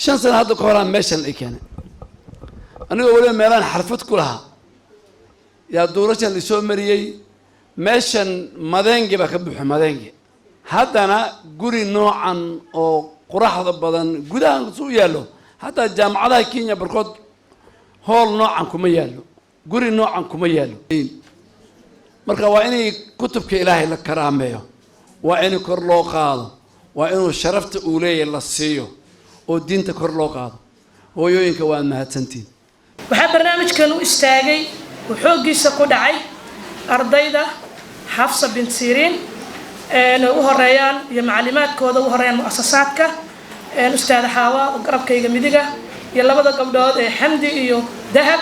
5 sano hadda ka horaan meeshan ay keenay, anigoo weliba meelaan xarfad ku lahaa yaa duurashan lisoo mariyey. Meeshan madenge baa ka buuxo, madenge. Haddana guri noocan oo quraxda badan gudahan su u yaallo, hataa jaamacadaha Kenya barkood hool noocan kuma yaallo, guri noocan kuma yaallo. Marka waa inay kutubka Ilaahay la karaameeyo, waa in kor loo qaado, waa inuu sharafta uu leeyahay la siiyo oo diinta kor loo qaado. Hooyooyinka, waad mahadsantihin. Waxaa barnaamijkan u istaagay uu xooggiisa ku dhacay ardayda Xafsa Bint Siriin u horeeyaan iyo macalimaadkooda u horeeyaan, muasasaadka, Ustaada Xaawa oo garabkayga midiga iyo labada gabdhood ee Xamdi iyo Dahab,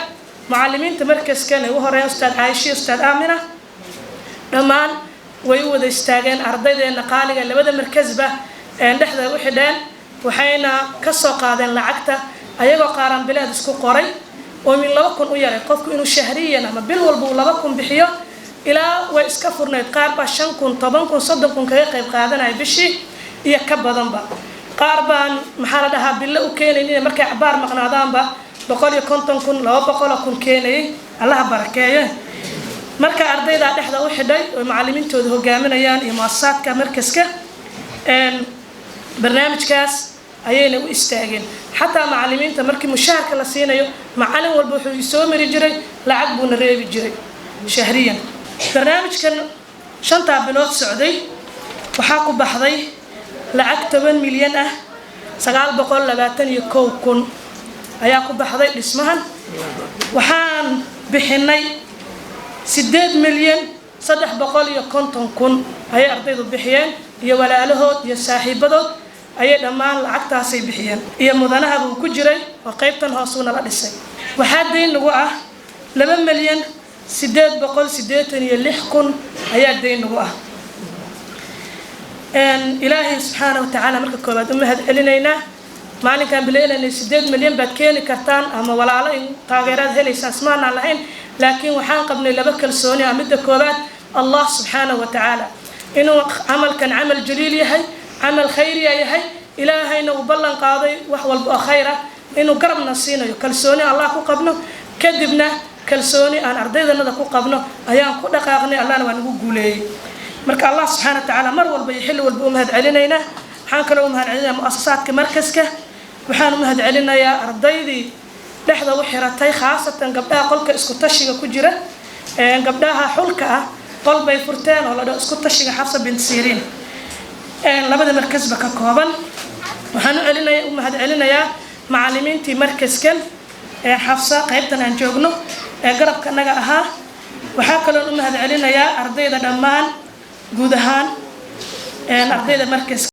mucalimiinta markaskan ay u horeeyaan Ustaad Caayisha, Ustaad Aamina. Dhammaan way u wada istaageen ardaydeena qaaliga labada markasba dhexda u xidheen, waxayna ka soo qaadeen lacagta ayagoo qaaraan bileed isku qoray oo min 2000 u yaray, qofku inuu shahriyan ama bil walba uu 2000 bixiyo ilaa way iska furnayd. Qaar baa 5000, 10,000, 30,000 kaga qayb qaadanaya bishii iyo ka badanba. Qaar baan, maxaa la dhahaa, bilo u keenaynin, markay cabaar maqnaadaanba 150,000, 200,000 keenayay. Allaha barakeeyo. Marka ardaydaa dhexda u xidhay oo macalimiintooda hogaaminayaan iyo muasasaadka markaska, barnaamijkaas ayayna u istaageen. Xataa macalimiinta markii mushaharka la siinayo, macalin walba wuxuu soo mari jiray, lacag buuna reebi jiray shahriyan. Barnaamijkan shantaa bilood socday waxaa ku baxday lacag 10 milyan ah 921,000 ayaa ku baxday dhismahan. Waxaan bixinay 8,350,000 ayay ardaydu bixiyeen, iyo walaalahood iyo saaxiibadood ayay dhammaan lacagtaasay bixiyeen, iyo mudanaha buu ku jiray oo qaybtan hoosuuna la dhisay. Waxaa dayn nagu ah 2,886,000 ayaa dayn nagu ah. Ilaahay subxaana watacaala marka koowaad u mahad celinaynaa. Maalinkaan bileynaynay 8 milyan baad keeni kartaan ama walaalo in taageeraad helaysaan ismaanaan lahayn, laakiin waxaan qabnay laba kalsooni ah. Midda koowaad, Allah subxaana wa tacaala inuu camalkan camal jaliil yahay, camal khayriya yahay, Ilaahayna uu ballan qaaday wax walba oo khayr ah inuu garabna siinayo. Kalsooni Allah ku qabno, kadibna kalsooni aan ardaydanada ku qabno ayaan ku dhaqaaqnay. Allahna waa nagu guuleeyey. Marka Allah subxaana wa tacaala mar walba iyo xilli walba u mahad celinaynaa. Waxaan kaloo u mahad celinayaa muasasaadka markaska. Waxaan u mahad celinayaa ardaydii dhexda u xiratay, khaasatan gabdhaha qolka isku tashiga ku jira. Gabdhaha xulka ah qol bay furteen oo la dhaho Isku Tashiga Xafsa Bint Siriin, labada markasba ka kooban. Waxaan u celinaya, u mahad celinayaa macalimiintii markaskan ee Xafsa, qaybtan aan joogno, ee garabka naga ahaa. Waxaa kaloon u mahad celinayaa ardayda dhammaan, guud ahaan ardayda markaska.